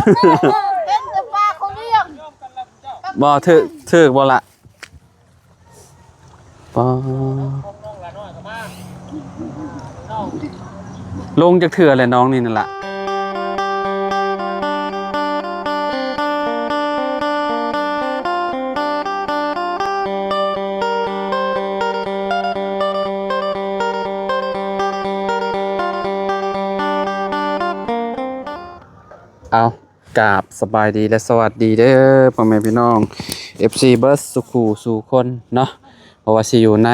ເຫັນແຕ່ປາເຂົາລ້ຽງ. ບໍ່ ຖືກ ຖືກບໍ່ລະ? ປາ ລົງຈັກເທື່ອແຫຼະ ນ້ອງນີ້ນັ້ນລະ. ເອົາ ກາບສະບາຍດີ ແລະ ສະຫວັດດີເດີ ພໍ່ແມ່ພີ່ນ້ອງ ເອັຟຊີ ເບິດສູ່ຄູ່ສູ່ຄົນເນາະ, ບໍ່ວ່າຊິຢູ່ໃນ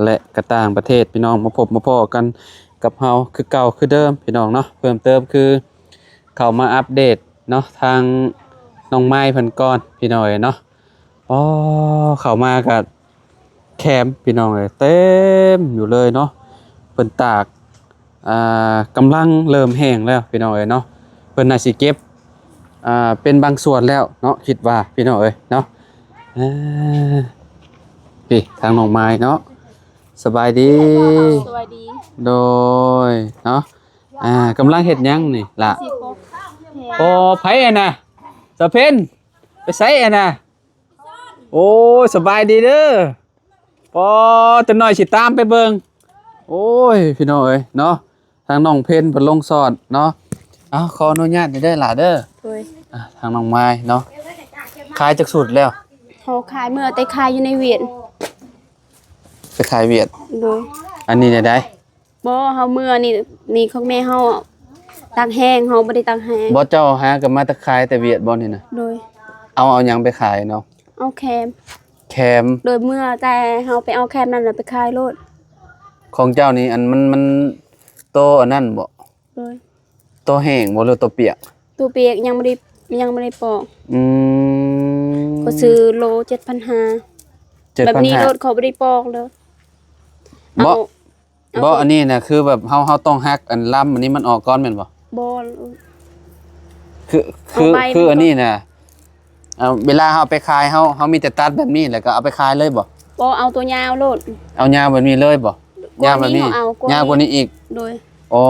ແລະ ກະຕ່າງປະເທດ ພີ່ນ້ອງ ມາພົບມາພໍ້ກັນກັບເຮົາຄືເກົ່າຄືເດີມ ພີ່ນ້ອງເນາະ. ເພີ່ມເຕີມຄືເຂົ້າມາອັບເດດເນາະ ທາງນ້ອງໄມ້ເພິ່ນກ່ອນ ພີ່ນ້ອງເອີຍເນາະ. ອໍ ເຂົ້າມາກະແຄມ ພີ່ນ້ອງເອີຍ ເຕັມຢູ່ເລີຍເນາະ. ເພິ່ນຕາກ ອ່າ ກຳລັງເລີ່ມແຫ້ງແລ້ວ ພີ່ນ້ອງເອີຍເນາະ. ເພິ່ນໜ້າຊິເກັບ ອ່າ ເປັນບາງສ່ວນແລ້ວເນາະ ຄິດວ່າ ພີ່ນ້ອງເອີຍເນາະ. ເອີ ພີ່ ທາງນ້ອງໄມ້ເນາະ ສະບາຍດີ. ສະບາຍດີ. ໂດຍ ເນາະ. ອ່າ ກຳລັງເຮັດຫຍັງນີ້ລະ? ຊິປົກແພ. ໂອ້ ໃຜອັນນະ? ສາວເພັນ ໄປໃສອັນນະ? ໂອ້ຍ ສະບາຍດີເດີ. ປໍ ຈັກໜ້ອຍຊິຕາມໄປເບິ່ງ. ໂອ້ຍ ພີ່ນ້ອງເອີຍເນາະ ທາງນ້ອງເພັນເພິ່ນລົງສອດເນາະ. ເອົາ ຂໍອະນຸຍາດເດີຫຼ້າເດີ. ໂດຍ. ອ່າ ທາງນ້ອງໄມ້ເນາະ ຂາຍຈັກຊຸດແລ້ວ? ເຮົາຂາຍ ເມື່ອແຕ່ຂາຍຢູ່ໃນຫວຽດ. ໄປຂາຍຫວຽດ? ໂດຍ. ອັນນີ້ແນວໃດ? ບໍ່ ເຮົາເມືອນີ້ ນີ້ຂອງແມ່ເຮົາຕາກແຫ້ງ ເຮົາບໍ່ໄດ້ຕາກແຫ້ງ. ບໍ່ ເຈົ້າຫາກັນມາແຕ່ຂາຍແຕ່ຫວຽດບໍ່ນີ້ນະ? ໂດຍ. ເອົາ ເອົາຫຍັງໄປຂາຍນ້ອງ? ເອົາແຄມ. ແຄມ. ໂດຍ ເມື່ອແຕ່ເຮົາໄປເອົາແຄມນັ້ນແລ້ວໄປຂາຍໂລດ. ຂອງເຈົ້ານີ້ ອັນ ມັນ ມັນໂຕອັນນັ້ນບໍ່? ໂດຍ. ໂຕແຫ້ງບໍ່ ຫຼືໂຕປຽກ? ໂຕປຽກ ຍັງບໍ່ໄດ້ ຍັງບໍ່ໄດ້ປອກ. ອືມ. ເຂົາຊື້ໂລເຈັດພັນຫ້າ. ເຈັດພັນຫ້າ. ແບບນີ້ໂລດ ເຂົາບໍ່ໄດ້ປອກເດີ. ບໍ່ ເອົາ ບໍ່ ອັນນີ້ນະ ຄືແບບເຮົາ ເຮົາຕ້ອງຫັກອັນລຳອັນນີ້ມັນອອກກ່ອນແມ່ນບໍ່? ບໍ່. ຄື ຄື ຄືອັນນີ້ນະ ເອົາ ເວລາເຮົາເອົາໄປຂາຍ ເຮົາ ເຮົາມີແຕ່ຕັດແບບນີ້ ແລ້ວກໍເອົາໄປຂາຍເລີຍບໍ່? ບໍ່ ເອົາຕົວຍາວໂລດ. ເອົາຍາວແບບນີ້ເລີຍບໍ່? ຍາວແບບນີ້ ຍາວກວ່ານີ້ອີກ. ໂດຍ. ອໍ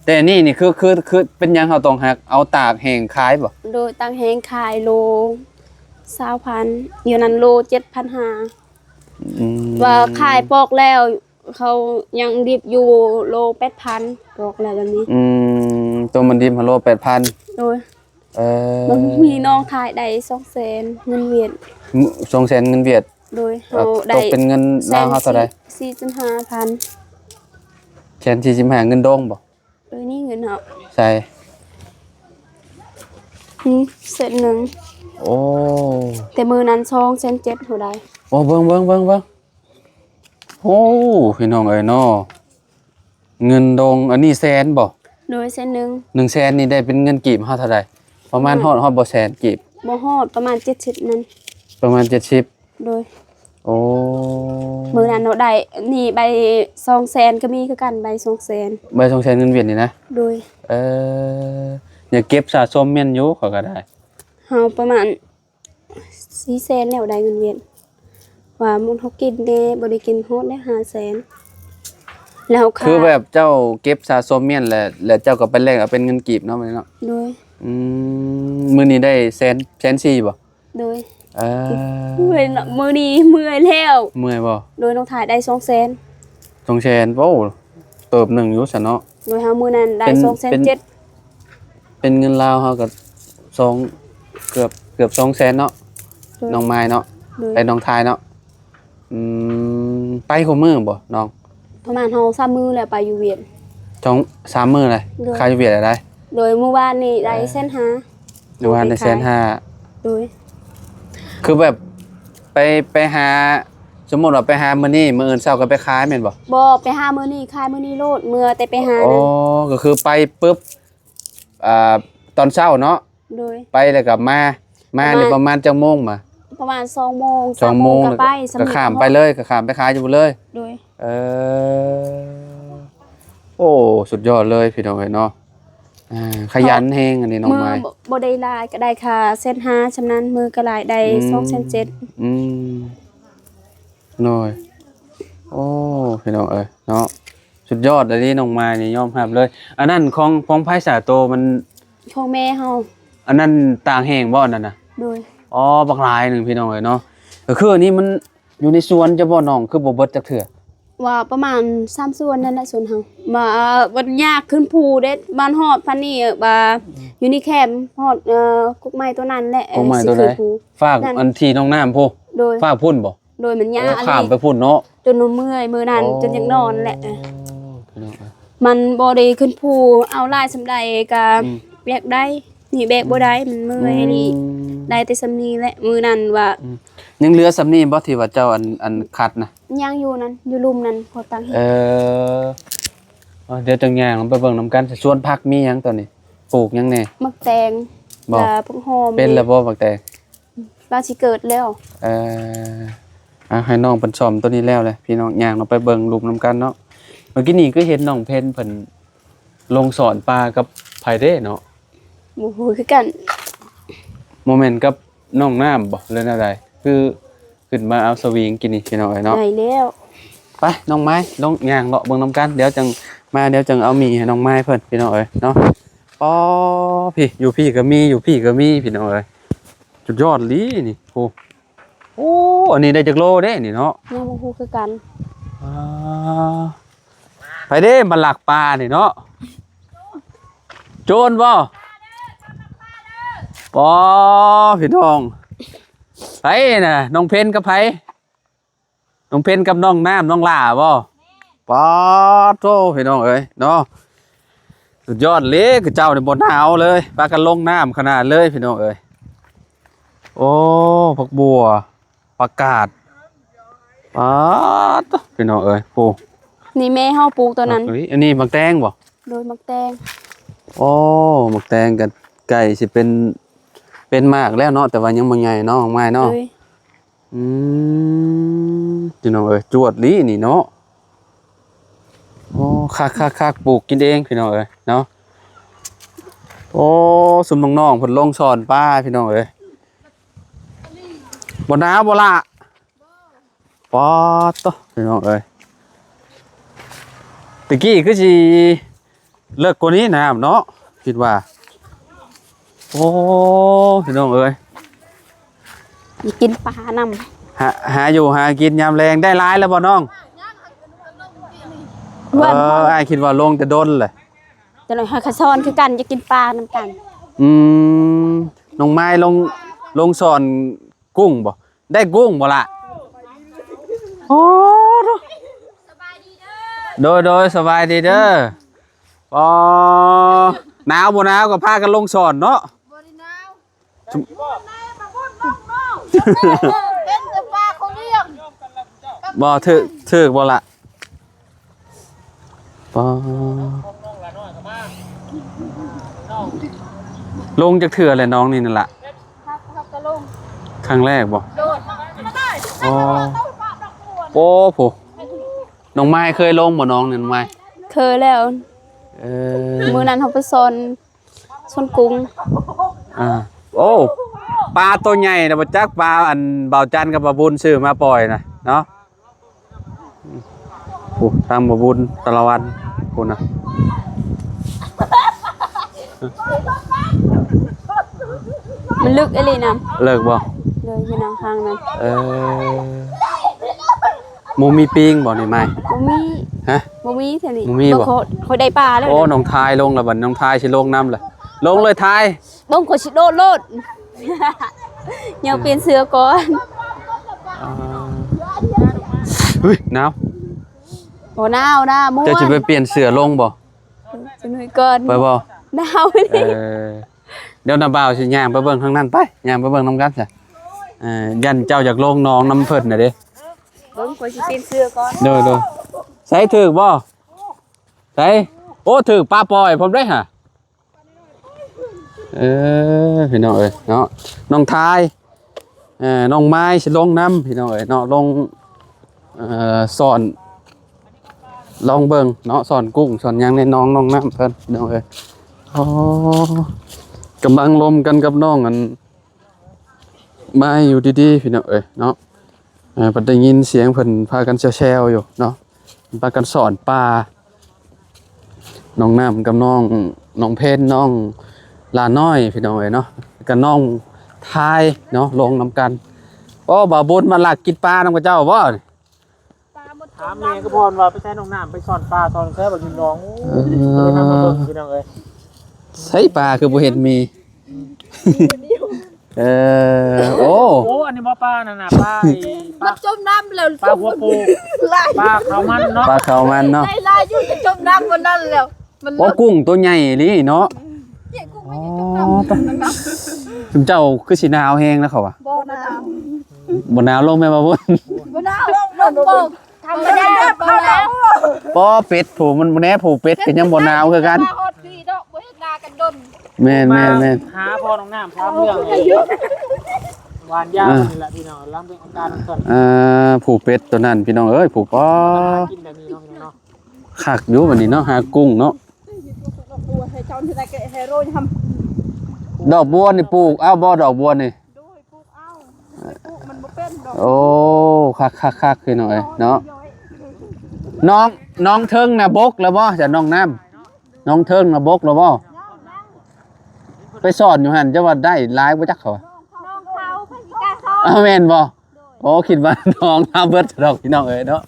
ແຕ່ອັນນີ້ນີ້ ຄື ຄື ຄືເປັນຫຍັງເຮົາຕ້ອງຫັກ ເອົາຕາກແຫ້ງຂາຍບໍ່? ໂດຍ ຕາກແຫ້ງຂາຍໂລຊາວພັນ ຢູ່ນັ້ນໂລເຈັດພັນຫ້າ. ອືມ. ວ່າຂາຍປອກແລ້ວ ເຂົາຍັງດິບຢູ່ໂລແປດພັນ ບອກແລ້ວແບບນີ້. ອືມ ໂຕມັນດິບຫັ້ນໂລແປດພັນ. ໂດຍ. ເອີ ມັນມີນ້ອງຂາຍໄດ້ສອງແສນເງິນຫວຽດ. ສອງແສນເງິນຫວຽດ. ໂດຍ. ເຮົາໄດ້ ຕົກເປັນເງິນລາວເຮົາເທົ່າໃດ? ສີ່ສິບຫ້າພັນ. ແສນສີ່ສິບຫ້າ ເງິນດົງບໍ່? ເອີ ນີ້ເງິນເຮົາ. ໃສ? ອືມ ແສນໜຶ່ງ. ໂອ້ ແຕ່ມື້ນັ້ນສອງແສນເຈັດເຮົາໄດ້. ໂອ້ ເບິ່ງ ເບິ່ງ ເບິ່ງ ເບິ່ງ. ໂອ້ ພີ່ນ້ອງເອີຍເນາະ ເງິນດົງ ອັນນີ້ແສນບໍ່? ໂດຍ ແສນໜຶ່ງ. ໜຶ່ງແສນນີ້ໄດ້ເປັນເງິນກີບເຮົາເທົ່າໃດ? ປະມານ ປະມານ ຮອດ ຮອດບໍ່ແສນກີບ? ບໍ່ຮອດ ປະມານເຈັດສິບນັ້ນ. ປະມານເຈັດສິບ. ໂດຍ. ໂອ້ ມື້ນັ້ນເນາະ ໄດ້ນີ້ໃບສອງແສນກໍມີຄືກັນ ໃບສອງແສນ. ໃບສອງແສນເງິນຫວຽດນີ້ນະ? ໂດຍ. ເອີ ຢາກເກັບສະສົມແມ່ນຢູ່ ຂ້ອຍກໍໄດ້. ເຮົາປະມານ ສີ່ແສນແລ້ວໄດ້ເງິນຫວຽດ ວ່າໝົດເຮົາກິນແດ່ ບໍ່ໄດ້ກິນຮອດໄດ້ຫ້າແສນ ແລ້ວເຮົາຂາຍ. ຄືແບບເຈົ້າເກັບສະສົມມ້ຽນແລ້ວ ແລ້ວເຈົ້າກໍໄປແລກເອົາເປັນເງິນກີບເນາະ ມື້ນີ້ເນາະ. ໂດຍ. ອືມ ມື້ນີ້ໄດ້ແສນ ແສນສີ່ບໍ່? ໂດຍ. ເອີ ເມື່ອຍເນາະ ມື້ນີ້ເມື່ອຍແລ້ວ. ເມື່ອຍບໍ່? ໂດຍ. ນ້ອງຖ່າຍໄດ້ສອງແສນ. ສອງແສນ ໂອ້ ເຕີບໜຶ່ງຢູ່ຊັ້ນເນາະ. ໂດຍ. ເຮົາມື້ນັ້ນໄດ້ ເປັນ ສອງແສນເຈັດ ເປັນ ເປັນເງິນລາວເຮົາກໍສອງ ເກືອບ ເກືອບສອງແສນເນາະ. ໂດຍ. ນ້ອງມາຍເນາະ. ໂດຍ. ໄອ້ນ້ອງທາຍເນາະ. ອືມ ໄປຄູ່ມື້ບໍ່ນ້ອງ? ປະມານສອງສາມມື້ແລ້ວໄປຢູ່ຫວຽດ. ສອງສາມມື້ເລີຍ. ໂດຍ. ຂາຍຢູ່ຫວຽດໄດ້. ໂດຍ. ມື້ວານນີ້ໄດ້ ເອີ ແສນຫ້າ. ເມື່ອວານໄດ້ແສນຫ້າ. ໂດຍ. ຄືແບບໄປ ໄປຫາ ສົມມຸດວ່າໄປຫາມື້ນີ້ ມື້ອື່ນເຊົ້າກໍໄປຂາຍແມ່ນບໍ່? ບໍ່ ໄປຫາມື້ນີ້ຂາຍມື້ນີ້ໂລດ ເມື່ອແຕ່ໄປຫາ. ອໍ ນັ້ນ ກໍຄືໄປປຶບ ອ່າ ຕອນເຊົ້າເນາະ. ໂດຍ. ໄປແລ້ວກໍມາ ມານີ້ປະມານ ປະມານຈັກໂມງມາ? ປະມານສອງໂມງ ສາມໂມງ ສາມໂມງແລ້ວກໍ ກໍຂ້າມໄປເລີຍ ກໍຂ້າມໄປຂາຍຢູ່ພຸ້ນເລີຍ. ໂດຍ. ເອີ ໂອ້ ສຸດຍອດເລີຍພີ່ນ້ອງເອີຍເນາະ. ອ່າ ຂະຫຍັນແຮງອັນນີ້ນ້ອງມາຍ. ມື້ບໍ່ ບໍ່ໄດ້ຫຼາຍ ກໍໄດ້ຄ່າແສນຫ້າຊ່ຳນັ້ນ ມື້ກໍຫຼາຍໄດ້ ອືມ ສອງແສນເຈັດ. ອືມ ໂດຍ. ໂອ້ ພີ່ນ້ອງເອີຍເນາະ ສຸດຍອດອີ່ຫຼີນ້ອງມາຍນີ້ ຍອມຮັບເລີຍ. ອັນນັ້ນຂອງ ຂອງໃຜສາໂຕມັນ? ຂອງແມ່ເຮົາ. ອັນນັ້ນຕ່າງແຫ້ງບໍ່ ອັນນັ້ນນະ? ໂດຍ. ອໍ ບັກຫຼາຍໜຶ່ງ ພີ່ນ້ອງເອີຍເນາະ. ກໍຄືອັນນີ້ມັນຢູ່ໃນສວນເຈົ້າບໍ່ນ້ອງ ຄືບໍ່ເບິດຈັກເທື່ອ? ວ່າປະມານສາມສວນນັ້ນແຫຼະ ສວນເຮົາ. ວ່າ ເອີ ມັນຍາກຂຶ້ນພູເດ້ ບ້ານຮອດພັນນີ້ ວ່າ ອືມ ຢູ່ໃນແຄມຮອດ ເອີ ກົກໄມ້ຕົວນັ້ນແຫຼະ ກົກໄມ້ຕົວໃດ? ຊິຂຶ້ນພູ. ຟາກ ນັ້ນ ອັນທີ່ໜອງນ້ຳພຸ້ນ? ໂດຍ. ຟາກພຸ້ນບໍ່? ໂດຍ ມັນຍາກ ໂອ້ ອັນນີ້ ຂ້າມໄປພຸ້ນເນາະ. ຈົນວ່າເມື່ອຍມື້ນັ້ນ ອໍ ຈົນຢາກນອນແຫຼະ. ໂອ້ ພີ່ນ້ອງເອີຍ ມັນບໍ່ໄດ້ຂຶ້ນພູ ເອົາຫຼາຍສ່ຳໃດກໍ ອືມ ແບກໄດ້ ນີ້ແບກບໍ່ໄດ້ ມັນເມື່ອຍ ອືມ ນີ້ ໄດ້ແຕ່ສ່ຳນີ້ແຫຼະ ມື້ນັ້ນວ່າ. ອືມ ຍັງເຫຼືອສ່ຳນີ້ບໍ່ ທີ່ວ່າເຈົ້າ ອັນ ອັນຂັດນະ? ຍັງຢູ່ນັ້ນ ຢູ່ລຸ່ມນັ້ນ ພໍຕັ້ງເຮັດ. ເອີ ເອີ ດຽວຈັ່ງຍ່າງໄປເບິ່ງນຳກັນ. ສວນຜັກມີຫຍັງຕອນນີ້? ປູກຫຍັງແດ່? ໝາກແຕງ ບໍ່? ແລ້ວຜັກຫອມ. ເປັນແລ້ວບໍ່ໝາກແຕງ? ວ່າຊິເກີດແລ້ວ. ເອີ ອ່ະ ໃຫ້ນ້ອງເພິ່ນສ້ອມໂຕນີ້ແລ້ວແຫຼະ ພີ່ນ້ອງ ຍ່າງເນາະ ໄປເບິ່ງລຸ່ມນຳກັນເນາະ. ເມື່ອກີ້ນີ້ຄືເຫັນນ້ອງເພັນເພິ່ນລົງສອນປ່າກັບໃຜເດ້ເນາະ? ບໍ່ຮູ້ຄືກັນ. ບໍ່ແມ່ນກັບນ້ອງນ້ຳບໍ່ ຫຼືແນວໃດ? ຄືຂຶ້ນມາເອົາສະວິງກີ້ນີ້ ພີ່ນ້ອງເອີຍເນາະ. ໄດ້ແລ້ວ. ໄປ ນ້ອງໄມ້ ລົງຍ່າງເລາະເບິ່ງນຳກັນ ດຽວຈັ່ງມາ ດຽວຈັ່ງເອົາໝີ່ໃຫ້ນ້ອງໄມ້ເພິ່ນ ພີ່ນ້ອງເອີຍເນາະ. ອໍ ພີ້ ຢູ່ພີ້ກໍມີ ຢູ່ພີ້ກໍມີ ພີ່ນ້ອງເອີຍ. ສຸດຍອດອີ່ຫຼີນີ້. ໂອ້ ໂອ້ ອັນນີ້ໄດ້ຈັກໂລເດ້ນີ້ເນາະ? ຍັງບໍ່ຮູ້ຄືກັນ. ອ່າ ໃຜເດ້ມາລັກປານີ້ເນາະ? ໂຈນບໍ່? ປໍ ພີ່ນ້ອງ ໃຜນະ? ນ້ອງເພັນກັບໃຜ? ນ້ອງເພັນກັບນ້ອງນ້ຳ ນ້ອງຫຼ້າບໍ່? ປາໂທ້ ພີ່ນ້ອງເອີຍເນາະ. ສຸດຍອດເລີຍ ຄືເຈົ້ານີ້ບໍ່ໜາວເລີຍ ພາກັນລົງນ້ຳຂະໜາດເລີຍ ພີ່ນ້ອງເອີຍ. ໂອ້ ຜັກບົວ ປາກາດ ປາດໂທ້ ພີ່ນ້ອງເອີຍ. ໂອ້ ນີ້ແມ່ເຮົາປູກຕອນນັ້ນ. ເອີຍ ອັນນີ້ໝາກແຕງບໍ່? ໂດຍ ໝາກແຕງ. ໂອ້ ໝາກແຕງກໍໃກ້ຊິເປັນ ເປັນໝາກແລ້ວເນາະ ແຕ່ວ່າຍັງບໍ່ໃຫຍ່ເນາະ ນ້ອງໄມ້ເນາະ. ໂດຍ. ອືມ ພີ່ນ້ອງເອີຍ ຈວດລີ້ນີ້ເນາະ. ໂອ້ ຄັກໆໆ ປູກກິນເອງ ພີ່ນ້ອງເອີຍເນາະ. ໂອ້ ຊຸມນ້ອງໆເພິ່ນລົງສອນປາ ພີ່ນ້ອງເອີຍ. ບໍ່ໜາວບໍ່ລະ? ປາດໂທ້ ພີ່ນ້ອງເອີຍ ແຕ່ກີ້ຄືຊິ ເລິກກວ່ານີ້ນ້ຳເນາະ ຄິດວ່າ. ໂອ້ ພີ່ນ້ອງເອີຍ ຢາກກິນປານຳ. ຫາ ຫາຢູ່ຫາກິນຍາມແລງ. ໄດ້ຫຼາຍແລ້ວບໍ່ນ້ອງ? ເອີ ອ້າຍຄິດວ່າລົງແຕ່ດົນແຫຼະ. ຈັກໜ້ອຍຫາກະສອນຄືກັນ ຢາກກິນປານຳກັນ. ອືມ ນ້ອງໄມ້ລົງ ລົງສອນກຸ້ງບໍ່? ໄດ້ກຸ້ງບໍ່ລະ? ໂອ້ ໂດຍ ໂດຍ ສະບາຍດີເດີ. ອໍ ໜາວບໍ່ໜາວກໍພາກັນລົງສອນເນາະ. ບໍ່ໄດ້ໜາວ ເຫັນແຕ່ປາເຂົາລ້ຽງ. ບໍ່ຖືກ ຖືກບໍ່ລະ? ປໍ ລົງຈັກເທື່ອແລ້ວນ້ອງນີ້ນັ້ນລະ? ຄັກ ຄັກກະລົງ ຄັ້ງແລກບໍ່? ໂດຍ. ອໍ ໂອ້ ໂພ ນ້ອງໄມ້ເຄີຍລົງບໍ່ນ້ອງນີ້ ນ້ອງໄມ້? ເຄີຍແລ້ວ. ເອີ ມື້ນັ້ນເຮົາໄປສອນ ສວນກຸ້ງ. ອ່າ ໂອ້ ປາໂຕໃຫຍ່ນະ ບໍ່ຈັກ ປາອັນບ່າວຈັນກັບບ່າວບຸນຊື້ມາປ່ອຍນະເນາະ. ໂອ້ ທາງບ່າວບຸນຕະລະວັນພຸ້ນນະ. ມັນເລິກອີ່ຫຼີນຳ. ເລິກບໍ່? ເລີຍຢູ່ນຳທາງນັ້ນ. ເອີ ບໍ່ມີປິງບໍ່ນີ້ໄມ້? ບໍ່ມີ. ຮະ? ບໍ່ມີແຖວນີ້. ບໍ່ມີບໍ່? ຂ້ອຍ ຂ້ອຍໄດ້ປາແລ້ວ. ໂອ້ ນ້ອງທາຍລົງແລ້ວບັດ ນ້ອງທາຍຊິລົງນຳລະ. ລົງເລີຍທາຍ. ເບິ່ງ ຂ້ອຍຊິໂດດໂລດ. ຍັງປ່ຽນເສື້ອກ່ອນ. ອ່າ ຫຶຍ ໜາວ. ບໍ່ໜາວນະ ມ່ວນ. ເຈົ້າຊິໄປປ່ຽນເສື້ອລົງບໍ່? ຈະໜ້ອຍກ່ອນ. ໄປບໍ່? ໜາວ. ເອີ ດຽວນ້າບ່າວຊິຍ່າງໄປເບິ່ງທາງນັ້ນ ໄປ ຍ່າງໄປເບິ່ງນຳກັນຊະ. ເອີ ຢ້ານເຈົ້າຢາກລົງໜອງນຳເພິ່ນນະເດ້. ເບິ່ງ ຂ້ອຍຊິປ່ຽນເສື້ອກ່ອນ. ໂດຍ ໂດຍ. ໃສ ຖືກບໍ່? ໃສ? ໂອ້ ຖືກປາປ່ອຍພ້ອມເດ້ຫະ. ເອີ ພີ່ນ້ອງເອີຍເນາະ ນ້ອງທາຍ ເອີ ນ້ອງມາຍຊິລົງນຳ ພີ່ນ້ອງເອີຍເນາະ ລົງ ເອີ ສອນ ລອງເບິ່ງເນາະ ສອນກຸ້ງ ສອນຫຍັງໃນໜອງ ໜອງນ້ຳເພິ່ນ ພີ່ນ້ອງເອີຍ. ອໍ ກຳລັງລົມກັນກັບນ້ອງອັນ ມາຢູ່ດີໆ ພີ່ນ້ອງເອີຍເນາະ. ເອີ ເພິ່ນໄດ້ຍິນສຽງເພິ່ນພາກັນແຊວໆຢູ່ເນາະ ພາກັນສອນປາ ນ້ອງນ້ຳກັບນ້ອງ ນ້ອງເພັນ ນ້ອງ ຫຼານ້ອຍພີ່ນ້ອງເອີຍເນາະ ກັບນ້ອງທາຍເນາະ ລົງນຳກັນ. ໂອ້ ບ່າວບຸນມາລັກກິນປານຳເຂົາເຈົ້າບໍ່? ປາໝົດ ຖາມແມ່ກໍພອນວ່າໄປໃສ່ໜອງນ້ຳ ໄປຊ່ອນປາຊ່ອນແຊວຢູ່ໜອງ. ເອີ ເອີ ນຳມາເບິ່ງພີ່ນ້ອງເອີຍ ໃສປາຄືບໍ່ເຫັນມີ? ເອີ ໂອ້ ໂອ້ ອັນນີ້ບໍ່ປານັ້ນນະ ປາໄອ້ ມັນຈົມນ້ຳແລ້ວ ປາຫົວປູ ປາຂາວມັນເນາະ ປາຂາວມັນເນາະ ໄດ້ຫຼາຍຢູ່ ຈະຈົມນ້ຳໝົດນັ້ນແລ້ວ. ມັນ ໂອ້ ກຸ້ງໂຕໃຫຍ່ອີ່ຫຼີເນາະ. ເຈົ້າ ຊຸມເຈົ້າຄືຊິໜາວແຮງນະເຂົາວ່າ. ບໍ່ໜາວ ບໍ່ໜາວລົງແມ່ນບໍ່ບຸນ? ບໍ່ໜາວ ລົງ ລົງບໍ່ ທຳມະດາ ບໍ່ໜາວ. ບໍ່ ເປັດຜູ້ມັນ ແນ່ ຜູ້ເປັດກໍຍັງບໍ່ໜາວຄືກັນ. ມາຮອດພີ້ເນາະ ບໍ່ເຫັນໜ້າກັນດົນ. ແມ່ນໆໆ ຫາພໍ່ນ້ອງນ້ຳຖາມເລື່ອງຫວານຢານີ້ແຫຼະພີ່ນ້ອງ ລຳເບິ່ງອາການມັນກ່ອນ. ເອີ ຜູ້ເປັດໂຕນັ້ນພີ່ນ້ອງເອີຍ ຜູ້ ປາ ກິນແບບນີ້ເນາະພີ່ນ້ອງເນາະ. ຄັກຢູ່ບັດນີ້ເນາະ ຫາກຸ້ງເນາະ. ດອກບົວນີ້ປູກເອົາບໍ່ ດອກບົວນີ້? ໂດຍ ປູກເອົາ ໄປປູກມັນບໍ່ເປັນດອກ. ໂອ້ ຄັກໆໆ ພີ່ນ້ອງເອີຍເນາະ. ນ້ອງ ນ້ອງເທິງນະບົກແລ້ວບໍ່? ຈະນ້ອງນ້ຳ ນ້ອງເທິງນະບົກແລ້ວບໍ່? ໄປຊ່ອນຢູ່ຫັ້ນ ເຈົ້າວ່າໄດ້ຫຼາຍບໍ່ຈັກເຂົາ. ນ້ອງເຂົາ ເພິ່ນຊິກ້າຊ່ອນ. ອ້າວ ແມ່ນບໍ່? ໂອ້ ຄິດວ່ານ້ອງລາວເບິດດອກພີ່ນ້ອງເອີຍເນາະ.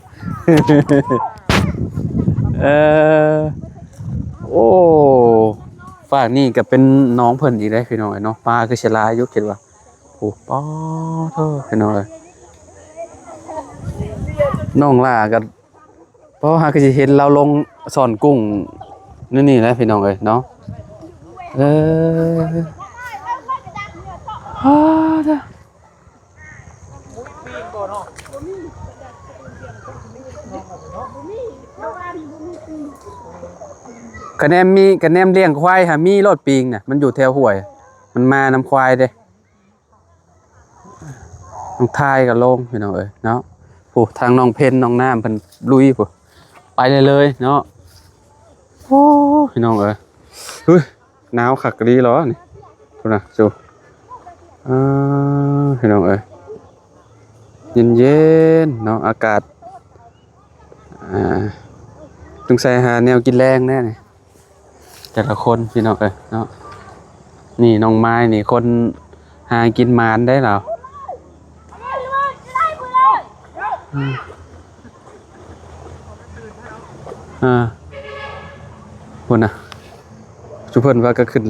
ເອີ ໂອ້ ຟາກນີ້ກໍເປັນໜອງເພິ່ນອີກເດ້ພີ່ນ້ອງເອີຍເນາະ. ປາຄືຊິຫຼາຍຢູ່ຄິດວ່າ. ໂອ້ ປາໂທ້ ພີ່ນ້ອງເອີຍ ນ້ອງຫຼ້າກໍ ພໍຫາກະຊິເຫັນລາວລົງຊ່ອນກຸ້ງແນວນີ້ແຫຼະພີ່ນ້ອງເອີຍເນາະ. ເອີ ກະແນມມີ ກະແນມລ້ຽງຄວາຍຫາມີໂລດປີງນະ ມັນຢູ່ແຖວຫ້ວຍ ມັນມານຳຄວາຍເດ້. ນ້ອງທາຍກໍລົງພີ່ນ້ອງເອີຍເນາະ. ຜູ້ ທາງນ້ອງເພັນ ນ້ອງນ້ຳເພິ່ນລຸຍຜູ້ ໄປເລີຍເນາະ. ໂອ້ ພີ່ນ້ອງເອີຍ ຫຶ ໜາວຄັກອີ່ຫຼີເນາະນີ້ ພຸ້ນນະ ເອີ ພີ່ນ້ອງເອີຍ ເຢັນໆເນາະ ອາກາດ. ອ່າ ສົງໄສຫາແນວກິນແລງແນ່ນີ້ ແຕ່ລະຄົນພີ່ນ້ອງເອີຍເນາະ. ນີ້ນ້ອງມາຍນີ້ຄົນຫາກິນໝານໄດ໋ລາວ. ອືມ ອ່າ ພຸ້ນນະ ຊຸເພິ່ນວ່າກໍຂຶ້ນ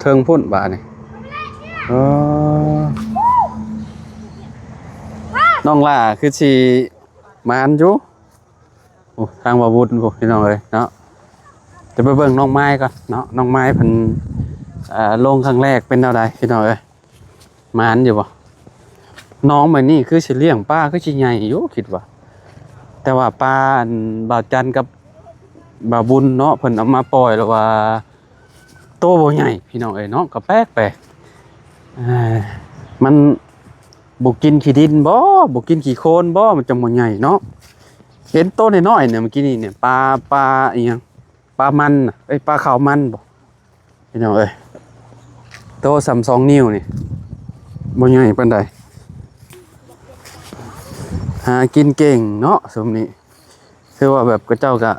ເທິງພຸ້ນບາດນີ້. ເອີ ນ້ອງຫຼ້າຄືຊິ ໝານຢູ່. ໂອ້ ທາງບ່າວບຸນພຸ້ນ ພີ່ນ້ອງເອີຍເນາະ. ຈະໄປເບິ່ງນ້ອງມາຍກ່ອນເນາະ ນ້ອງມາຍເພິ່ນ ເອີ ລົງຄັ້ງແລກເປັນແນວໃດພີ່ນ້ອງເອີຍ ໝານຢູ່ບໍ່? ໜອງແບບນີ້ຄືຊິລ້ຽງປາຄືຊິໃຫຍ່ຢູ່ຄິດວ່າ ແຕ່ວ່າປາອັນບ່າວຈັນກັບບ່າວບຸນເນາະ ເພິ່ນເອົາມາປ່ອຍແລ້ວວ່າ ໂຕບໍ່ໃຫຍ່ພີ່ນ້ອງເອີຍເນາະ ກໍແປກໆ. ເອີ ມັນບໍ່ກິນຂີ້ດິນບໍ່ ບໍ່ກິນຂີ້ໂຄນບໍ່ ມັນຈັ່ງບໍ່ໃຫຍ່ເນາະ. ເຫັນໂຕນ້ອຍໆນີ້ ເມື່ອກີ້ນີ້ນີ້ ປາ ປາອີ່ຫຍັງ ປາມັນນະ ເອີຍ ປາຂາວມັນບໍ່ ພີ່ນ້ອງເອີຍ. ໂຕສ່ຳສອງນິ້ວນີ້ ບໍ່ໃຫຍ່ປານໃດ. ຫາກິນເກັ່ງເນາະ ຊຸມນີ້ ຄືວ່າແບບເຂົາເຈົ້າກະ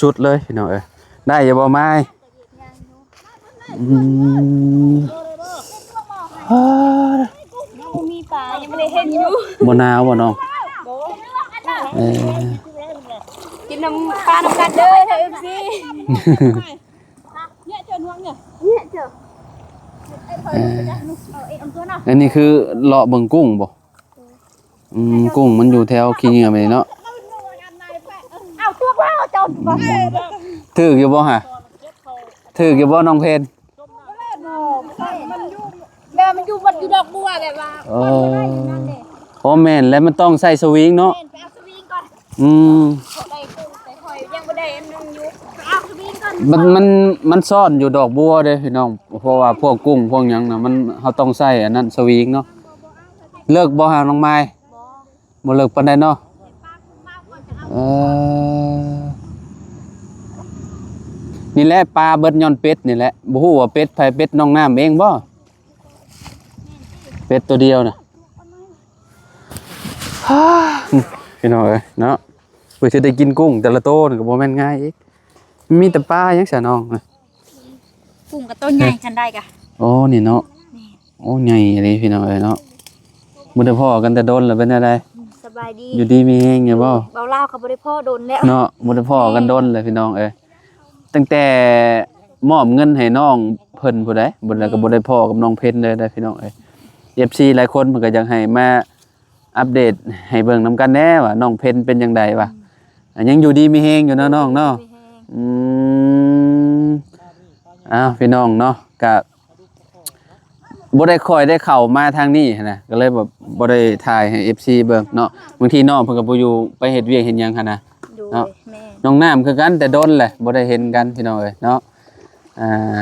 ສຸດໆເລີຍ ພີ່ນ້ອງເອີຍ. ໄດ້ຢູ່ບໍ່ມາຍ? ອືມ ບໍ່ມີປາ ຍັງບໍ່ໄດ້ເຫັນຢູ່. ບໍ່ໜາວບໍ່ນ້ອງ? ບໍ່ ເອີ ກິນນຳປານຳກັນເດີ ເອັຟຊີ. ເອີ ອັນນີ້ຄືເລາະເບິ່ງກຸ້ງບໍ່? ອືມ ກຸ້ງມັນຢູ່ແຖວຂີ້ເຫຍື້ອແມ່ນເນາະ. ເອົາຕົວວ່າເຈົ້າ ຖືກຢູ່ບໍ່ຫະ? ຖືກຢູ່ບໍ່ນ້ອງເພັນ? ມັນຢູ່ ແບບມັນຢູ່ ມັນຢູ່ດອກບົວແບບວ່າ ເອີ ຄົນບໍ່ໄດ້ຢູ່ນັ້ນເດ້. ໂອ້ ແມ່ນແຫຼະ ມັນຕ້ອງໃສ່ສະວິງເນາະ. ແມ່ນ ໄປເອົາສະວິງກ່ອນ. ອືມ ໄດ້ກຸ້ງ ແຕ່ຂ້ອຍຍັງບໍ່ໄດ້ອັນໜຶ່ງຢູ່ ໄປເອົາສະວິງກ່ອນ. ມັນ ມັນ ມັນຊ້ອນຢູ່ດອກບົວເດ້ພີ່ນ້ອງ ເພາະວ່າພວກກຸ້ງພວກຫຍັງນະ ມັນ ເຮົາຕ້ອງໃຊ້ອັນນັ້ນ ສະວິງເນາະ. ເລິກບໍ່ຫານ້ອງມາຍ? ບໍ່ ບໍ່ເລິກປານໃດເນາະ. ເອີ ນີ້ແຫຼະ ປາເບິດຍ້ອນເປັດນີ້ແຫຼະ. ບໍ່ຮູ້ວ່າເປັດໃຜ ເປັດນ້ອງນ້ຳເອງບໍ່? ເປັດຕົວດຽວນະ. ພີ່ນ້ອງເອີຍເນາະ ເພື່ອຊິໄດ້ກິນກຸ້ງແຕ່ລະໂຕນີ້ກໍບໍ່ແມ່ນງ່າຍອີກ. ມີແຕ່ປາຫຍັງຊະນ້ອງ? ກຸ້ງກໍໂຕໃຫຍ່ ຄັນໄດ້ກະ ໂອ້ ນີ້ເນາະ ແມ່ນ ໂອ້ ໃຫຍ່ອີ່ຫຼີພີ່ນ້ອງເອີຍເນາະ ບໍ່ໄດ້ພໍ້ກັນແຕ່ດົນແລ້ວ ເປັນແນວໃດ? ສະບາຍດີ ຢູ່ດີມີແຮງຢູ່ບໍ່? ເວົ້າລາວກໍບໍ່ໄດ້ພໍ້ດົນແລ້ວເນາະ ບໍ່ໄດ້ພໍ້ກັນດົນແລ້ວ ແມ່ນ ພີ່ນ້ອງເອີຍ ຕັ້ງແຕ່ມອບເງິນໃຫ້ນ້ອງເພິ່ນພຸ້ນໃດ໋ ບໍ່ແລ້ວກໍ ແມ່ນ ບໍ່ໄດ້ພໍ້ກັບນ້ອງເພັນເລີຍເດ້ພີ່ນ້ອງເອີຍ ເອັຟຊີຫຼາຍຄົນເພິ່ນກໍຢາກໃຫ້ມາອັບເດດໃຫ້ເບິ່ງນຳກັນແດ່ວ່ານ້ອງເພັນເປັນຈັ່ງໃດວະ ອືມ ອ່າ ຍັງຢູ່ດີມີແຮງຢູ່ເນາະນ້ອງເນາະ ຢູ່ດີມີແຮງ ອືມ ອ້າວ ພີ່ນ້ອງເນາະ ກະ ບໍ່ໄດ້ຄ່ອຍໄດ້ເຂົ້າມາທາງນີ້ຫັ້ນນະ ກໍເລີຍແບບບໍ່ໄດ້ຖ່າຍໃຫ້ເອັຟຊີເບິ່ງເນາະ ບາງທີນ້ອງເພິ່ນກໍບໍ່ຢູ່ ໄປເຮັດວຽກເຮັດຫຍັງຫັ້ນນະ ໂດຍ ເນາະ ແມ່ນ ນ້ອງນ້ຳຄືກັນ ແຕ່ດົນແຫຼະບໍ່ໄດ້ເຫັນກັນພີ່ນ້ອງເອີຍເນາະ ອ່າ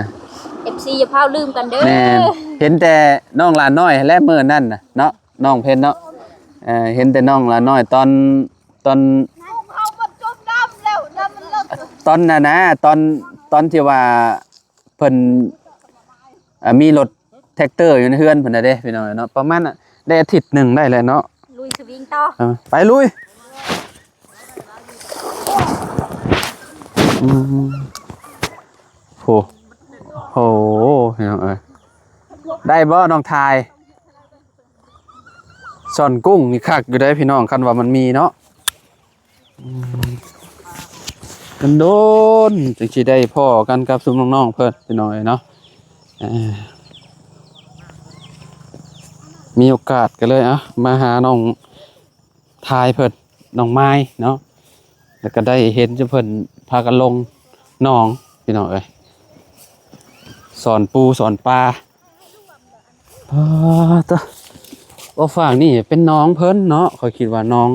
ເອັຟຊີຢ່າພາວລືມກັນເດີ ແມ່ນ ເຫັນແຕ່ນ້ອງຫຼານນ້ອຍຫັ້ນແຫຼະມື້ນັ້ນນະເນາະ ນ້ອງເພັນເນາະ ເອີ ເຫັນແຕ່ນ້ອງຫຼານນ້ອຍຕອນ ຕອນ ຕອນນັ້ນນະ ຕອນ ຕອນທີ່ວ່າ ເພິ່ນ ເອີ ມີລົດແທັກເຕີຢູ່ໃນເຮືອນເພິ່ນນະເດ້ພີ່ນ້ອງເນາະ ປະມານນະ ໄດ້ອາທິດໜຶ່ງໄດ້ແລ້ວເນາະ ລຸຍສະວິງຕໍ່ ເອີ ໄປລຸຍ ອືມ ໂຫ ໂຫ ພີ່ນ້ອງເອີຍ ໄດ້ບໍ່ນ້ອງທາຍ? ຊ່ອນກຸ້ງນີ້ຄັກຢູ່ເດ້ພີ່ນ້ອງ ຄັນວ່າມັນມີເນາະ ອືມ ດົນໆ ຈັ່ງຊິໄດ້ພໍ້ກັນກັບຊຸມນ້ອງໆ ເພິ່ນພີ່ນ້ອງເອີຍເນາະ ເອີ ມີໂອກາດກໍເລີຍ ເອົາ ມາຫານ້ອງ ຖ່າຍເພິ່ນ ນ້ອງມາຍເນາະ ແລ້ວກໍໄດ້ເຫັນຈຸເພິ່ນພາກັນລົງໜອງພີ່ນ້ອງເອີຍ ສອນປູສອນປາ ປາດຕະ ໂອ ຟາກນີ້ເປັນໜອງເພິ່ນເນາະ ຂ້ອຍຄິດວ່າໜອງ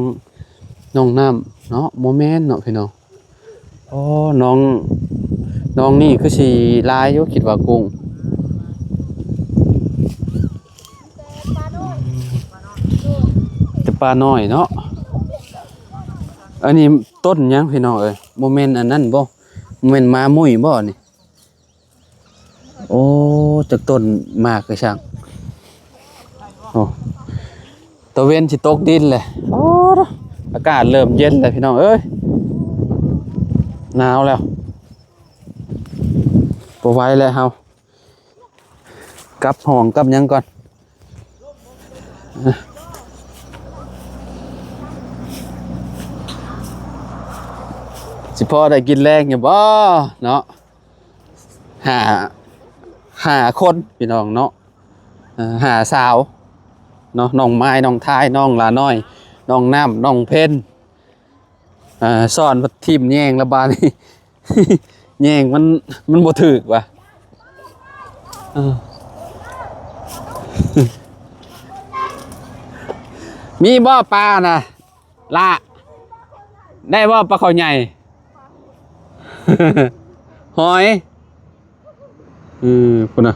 ໜອງນ້ຳເນາະ ບໍ່ແມ່ນເນາະພີ່ນ້ອງ ໂອ້ ໜອງ ໜອງນີ້ຄືຊິຫຼາຍຢູ່ ຄິດວ່າກຸ້ງ ແຕ່ປານ້ອຍເນາະ ອັນນີ້ຕົ້ນຫຍັງພີ່ນ້ອງເອີຍ ບໍ່ແມ່ນອັນນັ້ນບໍ່ ບໍ່ແມ່ນໝາມຸ້ຍບໍ່ນີ້? ໂອ້ ຈັກຕົ້ນໝາກຄືຊ່າງ ໂອ້ ຕາເວັນຊິຕົກດິນແຫຼະ ໂອ້ ອາກາດເລີ່ມເຢັນແລ້ວພີ່ນ້ອງເອີຍ ໜາວແລ້ວ ບໍ່ໄຫວແລ້ວເຮົາ ກັບຫ້ອງກັບຫຍັງກ່ອນ ຊິພໍໄດ້ກິນແລງຢູ່ບໍ່ເນາະ ຫ້າ ຫ້າຄົນພີ່ນ້ອງເນາະ ເອີ ຫ້າສາວເນາະ ນ້ອງມາຍ ນ້ອງທາຍ ນ້ອງຫຼານ້ອຍ ນ້ອງນ້ຳ ນ້ອງເພັນ ອ່າ ຊ້ອນມາຖິ້ມແຍງລະບາດນີ້ ແຍງມັນ ມັນບໍ່ຖືກວ່າ ເອີ ມີບໍ່ປານະ? ລະ ໄດ້ບໍ່ປາຄອໃຫຍ່? ຫອຍ ເອີ ພຸ້ນນະ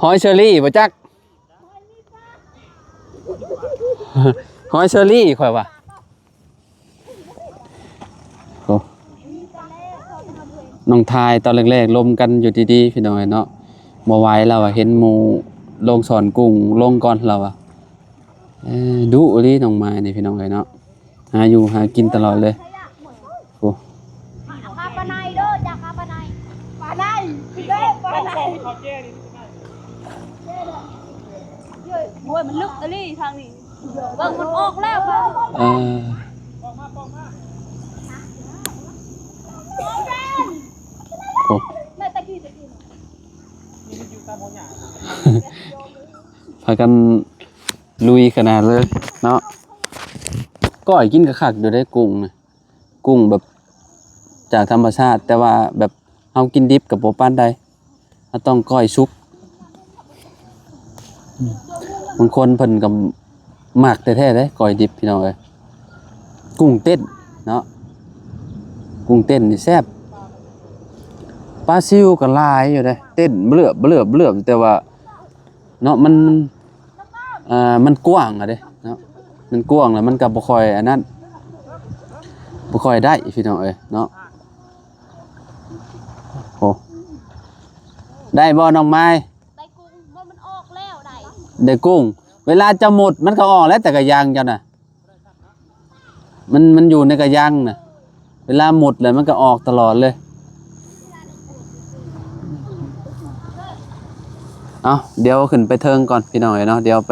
ຫອຍເຊີຣີບໍ່ຈັກ? ຫອຍເຊີຣີຂ້ອຍວ່າ ໂອ້ ນ້ອງທາຍຕອນແລກໆລົມກັນຢູ່ດີໆ ພີ່ນ້ອງເອີຍເນາະ ບໍ່ໄຫວແລ້ວວ່າ ເຫັນໝູ່ລົງສອນກຸ້ງລົງກ່ອນແລ້ວວ່າ ເອີ ດຸອີ່ຫຼີນ້ອງມາຍນີ້ ພີ່ນ້ອງເອີຍເນາະ ຫາຢູ່ຫາກິນຕະຫຼອດເລີຍ ໂອ້ ຫາປາໄນເດີ ຈັກຫາປາໄນ ປາໄນ ເດີ ປາໄນ ໂອ້ຍ ມັນລຶກອີ່ຫຼີທາງນີ້ ເບິ່ງມັນອອກແລ້ວ ເອີ ໂອ້ ພາກັນລຸຍຂະໜາດເລີຍເນາະ ກ້ອຍກິນກໍຄັກຢູ່ເດ້ ກຸ້ງນະ ກຸ້ງແບບຈາກທຳມະຊາດ ແຕ່ວ່າແບບເຮົາກິນດິບກໍບໍ່ປານໃດ ເຮົາຕ້ອງກ້ອຍສຸກ ບາງຄົນເພິ່ນກໍມັກແທ້ໆເດ້ ກ້ອຍດິບ ພີ່ນ້ອງເອີຍ ກຸ້ງເຕັ້ນເນາະ ກຸ້ງເຕັ້ນນີ້ແຊບ ປາຊິວກໍຫຼາຍຢູ່ເດ້ ເຕັ້ນເບລືອບເບລືອບເບລືອບ ແຕ່ວ່າ ເນາະ ມັນ ມັນ ເອີ ມັນກວ້າງອະເດ້ເນາະ ມັນກວ້າງແລ້ວມັນກໍບໍ່ຄ່ອຍອັນນັ້ນ ບໍ່ຄ່ອຍໄດ້ພີ່ນ້ອງເອີຍເນາະ ໂອ້ ໄດ້ບໍ່ນ້ອງມາຍ? ໄດ້ກຸ້ງ ບໍ່ ມັນອອກແລ້ວ ໄດ້ ໄດ້ກຸ້ງ ເວລາເຈົ້າມຸດມັນກໍອອກແລ້ວ ແຕ່ກະຢາງເຈົ້ານະ ມັນ ມັນຢູ່ໃນກະຍັງນະ ເວລາມຸດແລ້ວມັນກໍອອກຕະຫຼອດເລີຍ. ເອົາ ດຽວຂຶ້ນໄປເທິງກ່ອນພີ່ນ້ອງເອີຍເນາະ ດຽວໄປ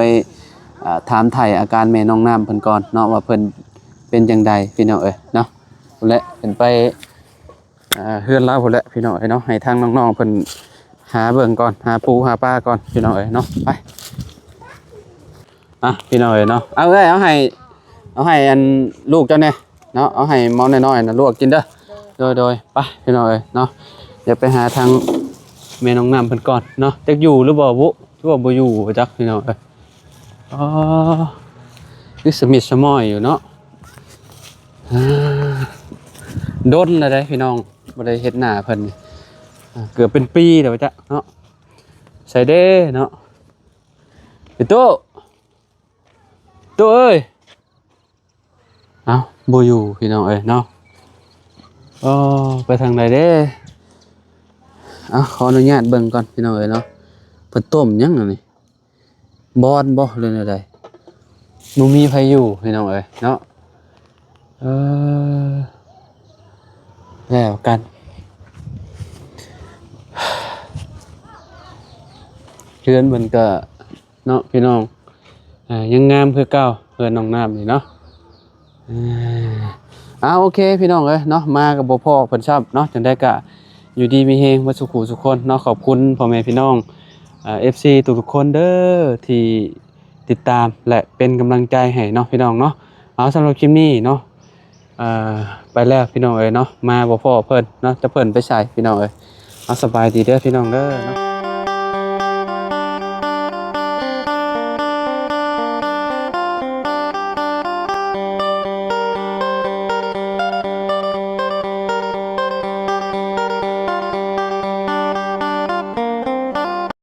ອ່າ ຖາມໄຖ່ອາການແມ່ນ້ອງນ້ຳເພິ່ນກ່ອນເນາະ ວ່າເພິ່ນເປັນຈັ່ງໃດພີ່ນ້ອງເອີຍເນາະ. ພຸ້ນແຫຼະ ຂຶ້ນໄປ ອ່າ ເຮືອນລາວພຸ້ນແຫຼະພີ່ນ້ອງເອີຍເນາະ ໃຫ້ທາງນ້ອງໆເພິ່ນຫາເບິ່ງກ່ອນ ຫາປູຫາປາກ່ອນພີ່ນ້ອງເອີຍເນາະ. ໄປ ອ່ະ ພີ່ນ້ອງເອີຍເນາະ ເອົາເອີຍ ເອົາໃຫ້ ເອົາໃຫ້ອັນລູກເຈົ້າແດ່ເນາະ ເອົາໃຫ້ໝໍນ້ອຍໆນະລວກກິນເດີ. ໂດຍ ໂດຍ ໄປພີ່ນ້ອງເອີຍເນາະ ດຽວໄປຫາທາງແມ່ນ້ອງນ້ຳເພິ່ນກ່ອນເນາະ ຈັກຢູ່ຫຼືບໍ່ບຸ ຄືວ່າບໍ່ຢູ່ບໍ່ຈັກພີ່ນ້ອງເອີຍ. ອໍ ຄືສະມິດສະໝ້ອຍຢູ່ເນາະ. ອ່າ ດົນແລ້ວເດ້ພີ່ນ້ອງ ບໍ່ໄດ້ເຫັນໜ້າເພິ່ນນີ້ ອ່າ ເກືອບເປັນປີແລ້ວວ່າຈະເນາະ. ໃສເດ້ເນາະ ໄອ້ຕູ້ ຕູ້ເອີຍ. ເອົ້າ ບໍ່ຢູ່ພີ່ນ້ອງເອີຍເນາະ. ອໍ ໄປທາງໃດເດ້. ເອົ້າ ຂໍອະນຸຍາດເບິ່ງກ່ອນພີ່ນ້ອງເອີຍເນາະ ເພິ່ນຕົ້ມຫຍັງອັນນີ້ ບອນບໍ່ ຫຼືແນວໃດ. ບໍ່ມີໃຜຢູ່ພີ່ນ້ອງເອີຍເນາະ. ເອີ ແລ້ວກັນ ເຮືອນເພິ່ນກໍເນາະພີ່ນ້ອງ ອ່າ ຍັງງາມຄືເກົ່າ ເຮືອນນ້ອງນ້ຳນີ້ເນາະ. ອ່າ ໂອເຄພີ່ນ້ອງເອີຍເນາະ ມາກໍບໍ່ພໍ້ເພິ່ນຊ້ຳເນາະ. ຈັ່ງໃດກໍຢູ່ດີມີແຮງເບິດສູ່ຄູ່ສູ່ຄົນເນາະ. ຂອບຄຸນພໍ່ແມ່ພີ່ນ້ອງ ເອີ ເອັຟຊີທຸກໆຄົນເດີ ທີ່ຕິດຕາມ ແລະ ເປັນກຳລັງໃຈໃຫ້ເນາະພີ່ນ້ອງເນາະ. ເອົາ ສຳລັບຄລິບນີ້ເນາະ ອ່າ ໄປແລ້ວພີ່ນ້ອງເອີຍເນາະ ມາບໍ່ພໍ້ເພິ່ນເນາະ ຈັກເພິ່ນໄປໃສພີ່ນ້ອງເອີຍ. ເອົາ ສະບາຍດີເດີພີ່ນ້ອງເດີເນາະ.